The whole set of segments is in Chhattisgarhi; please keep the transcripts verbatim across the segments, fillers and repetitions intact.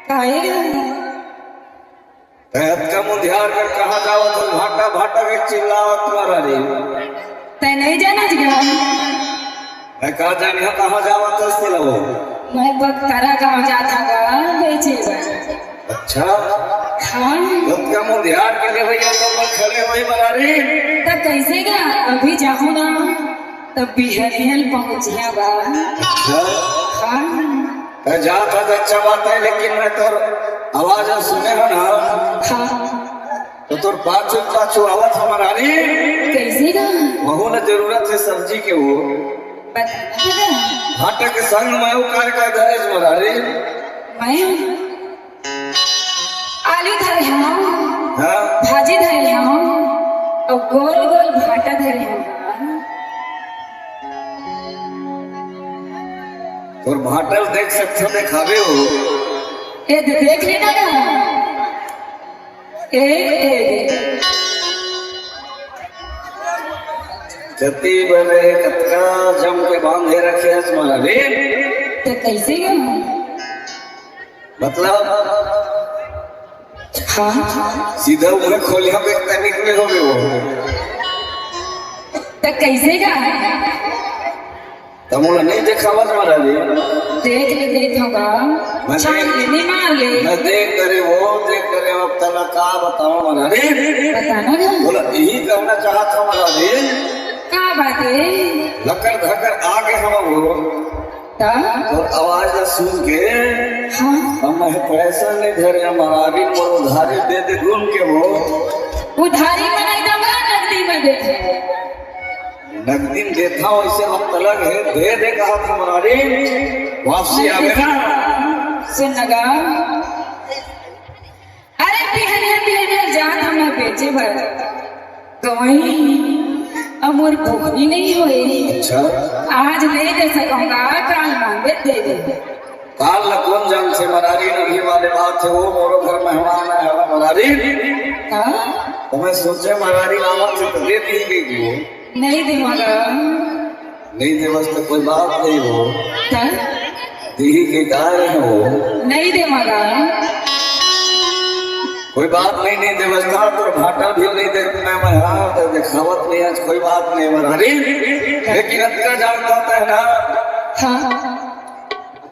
काहे? तै अतका मुंधियार कर कहाँ जावत हस? भाटा भाटा के चिल्लावत मरारी। तै नहीं जानस गा? मैं का जानिहा कहाँ जावत हस तेला वो? मैं बकतरा गाँव जात हँव गा, बेचे बर। अच्छा। हाँ। अतका मुंधियार के ले भैया तो मैं खड़े होई मरारी। त कैसे गा? अभी जाहूँ ना, तब बिहनियन पहुँचिहा गा। अच्छा। हाँ। तै जात हस अच्छा बात है, लेकिन मैं तोर आवाज सुने हँव ना। हाँ। त तोर पाछू पाछू आवत हे मरारी। कैसे गा? वहू ला जरूरत हे सब्जी के वो। बता गा। भाटा के संग में वो काय काय धरे हस मरारी? मैं आलू धरे हँव, हाँ। भाजी धरे हँव, अउ गोल गोल भाटा धरे हँव। तोर भाटा ल देख सकथँव, देखाबे वो। ए दे, देख ले ना। ए, ए। छत्तीसगढ़ में कतका जम के बांधे रखे हस मरारी। त कैसे गा? मतलब? हाँ। सीधा मुँह खोलिहा, एक तनिक में होबे वो। त कैसे गा? त मोला नहीं देखावत मरारी। देख ले, देख होगा। मैं छान देख, ले, नहीं मार ले। मैं देख करे वो, देख करे अब तला का बतावँव मरारी। बता ना गा। बोला, यही कहना चाहत हँव मरारी। का बात है? लकर धकर आगे हँव वो। त? तोर आवाज ला सुन के, हाँ। अब मैं पैसा नहीं धरे हँव मरारी, मोर उधारी दे दे गुन के वो। उधारी में नहीं दूंगा, नकदी में दे दे। नकदी में देथँव, वैसे वक्त अलग है, दे दे कहा था मरारी, वापसी आवे ना। सुन ना गा। अरे बिहनिया बिहनिया जात हँव मैं बेचे बर। गवई, अब मोर बोहनी नहीं होए। अच्छा। आज नहीं दे सकँव गा, काल मांगे दे दे। काल ला कोन जानथे मरारी, अभी वाले बात हे, वो मोरो घर मेहमान आय हवय मरारी। हाँ? त मैं सोचे मरारी आवत हे त दे दिही कहिके। नहीं देवँव गा। नहीं देवस त कोई बात नहीं वो। हाँ? दिही कहिके वो। नहीं देवँव गा। कोई बात नहीं, नहीं देवस त तोर भाटा भी नहीं दे, मैं, मैं हाँ, त देखावत नहीं आज, कोई बात नहीं मरारी। लेकिन अतका जानत हस ना। हाँ।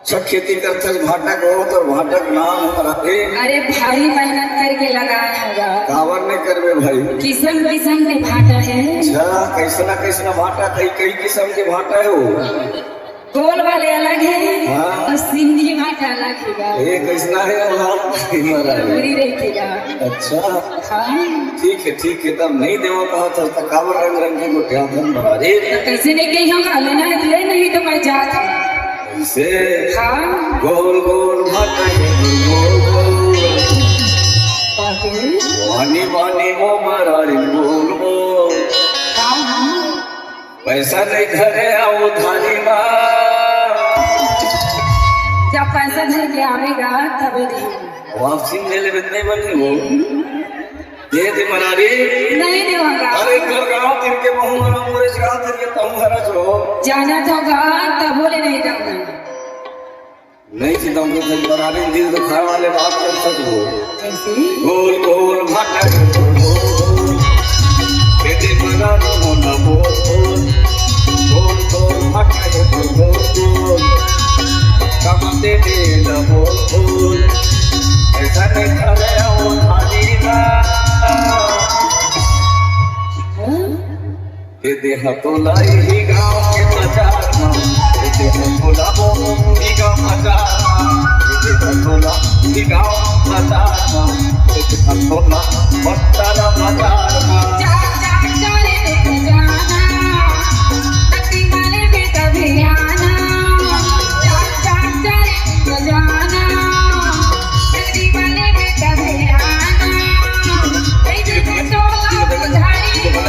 अच्छा खेती करथस, भाटा के हो त भाटा के नाम हे मरारी। अरे भारी मेहनत करके लगाए हँव गा। काबर नहीं करबे भाई? किसम किसम के भाटा हे। अच्छा, कइसना कइसना भाटा, कई कई किसम के भाटा हे वो। गोल वाले अलग हे, हाँ। अउ सिंधी भाटा अलग हे गा। ए, कइसना हे वो भाटा? मरारी। पूरी रहिथे गा। अच्छा। हाँ। ठीक हे, ठीक हे, तब नहीं देवँव कहत हस त काबर रंग रंग के गोठियाथस मरारी। त कइसे नहीं कहिहँव गा, लेना हे त ले, नहीं त मैं जात हँव। कइसे? हाँ। गोल गोल भाटा हे गोल गोल। बाकी? बानी बानी वो मरारी गोल गोल। हाँ, हाँ। पैसा नहीं धरे हँव उधारी मा। जब पैसा धर के आवेगा तबे दे। वापसी में ले लेबे त नहीं बनी वो। दे दे मरारी। नहीं देवँव गा। अरे, घर गाँव तीर के महूँ हरा, मोरे गाँव तीर के तहूँ हरा जो। जानत हँव गा, तभो ले नहीं देवँव गा। नहीं देवँव गा, मरारी दिल दुखाए वाले बात करथस वो। कैसे? गोल गोल भाटा। बेटे मना लो ना बोल बोल। बोल बोल भाटा है बोल बोल। कमाते में ना बोल बोल। पैसा नहीं धरे हँव उधारी मा। हाँ? दे देहँव तोला इही गाँव के बाजार मा। दे देहँव तोला वो इही गाँव बाजार मा। दे देहँव तोला इही गाँव बाजार मा। दे देहँव तोला बकतरा बाजार मा। जा, जा, जा रे बेटा जाना, तकती वाले बेटा भी आना। जा, जा, जा रे बेटा जाना, तकती वाले बेटा भी आना। ए जी, तो उधारी हो।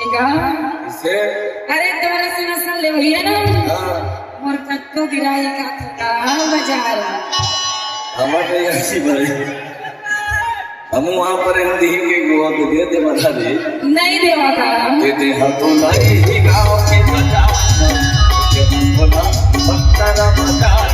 ए गा? इसे? अरे, तोरे से नसल ले भैया ना। हाँ। मोर कत्तो गिराई का थका बाजार। हमर तो ऐसी भाई। हम वहाँ पर हम दिही कहिके वो तो दे दे मरारी। नहीं देवँव गा। दे देहँव तोला इही गाँव के बाजार। दे देहँव तोला बकतरा बाजार।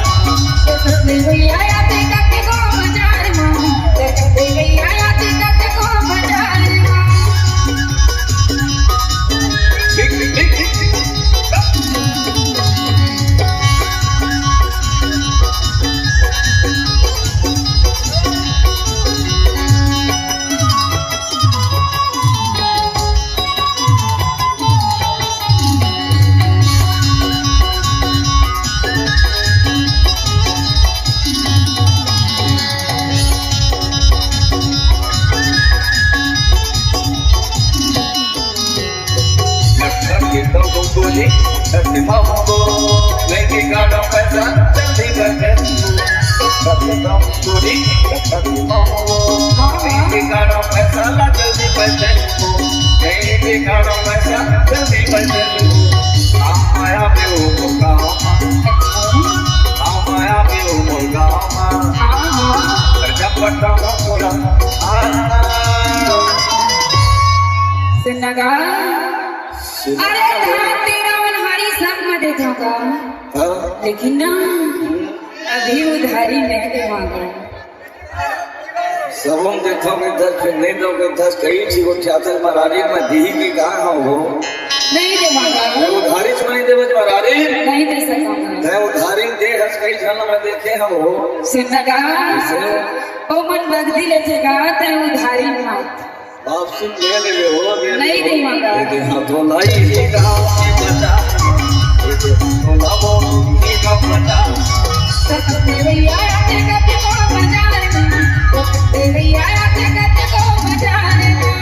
चोरी, हाँ, हाँ। ठिकाना पैसा ला जल्दी पैसे को, कहीं ठिकाना पैसा जल्दी पैसे को। हाँ, माया में वो मुर्गा, हाँ, माया में वो मुर्गा, हाँ, हाँ। कर्जा पट्टा पूरा, हाँ। सुनगा, अरे, तेरा मन हरी सब में देखा का। हाँ। लेकिन ना, अभी उधारी नहीं देवांगा। सबम देथव के दस, फिर नहीं दव के दस, कई चीज वो चाहते महाराज, मैं दीही के कहा हूँ वो। नहीं देवांगा। मैं उधारी से नहीं देवज महाराज। नहीं दे सकांगा। मैं उधारी दे हस कई झन मैं देखे हूँ वो। सुनगा। सुनो। ओ मन नगदी ले जगा, तै उधारी मत। वापसी ले लेवे हो, ले नहीं लेवे। देवांगा। दे दे हाथों लाई ही गाँव की बता। दे दे हाथों लावो ही का पता। तेरे यार के गति को बजा लेना। तेरे यार के गति को बजा लेना।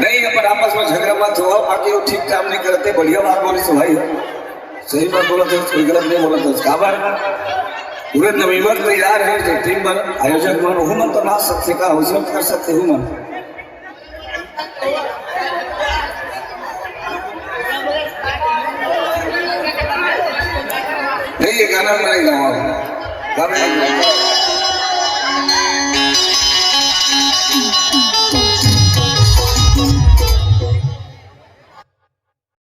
नहीं, अपन आपस में झगड़ा मत हुआ, बाकी वो ठीक काम नहीं करते, बढ़िया बात बोली सो भाई। सही बात बोला था, कोई गलत नहीं बोला था। काबर पूरे नवयुवक तैयार है, जो टीम बन, आयोजक मन, वो मन तो नाच सकते का, उसमें कर सकते हो मन। नहीं, ये गाना मैं नहीं गाऊंगा। गाना नहीं गाऊंगा।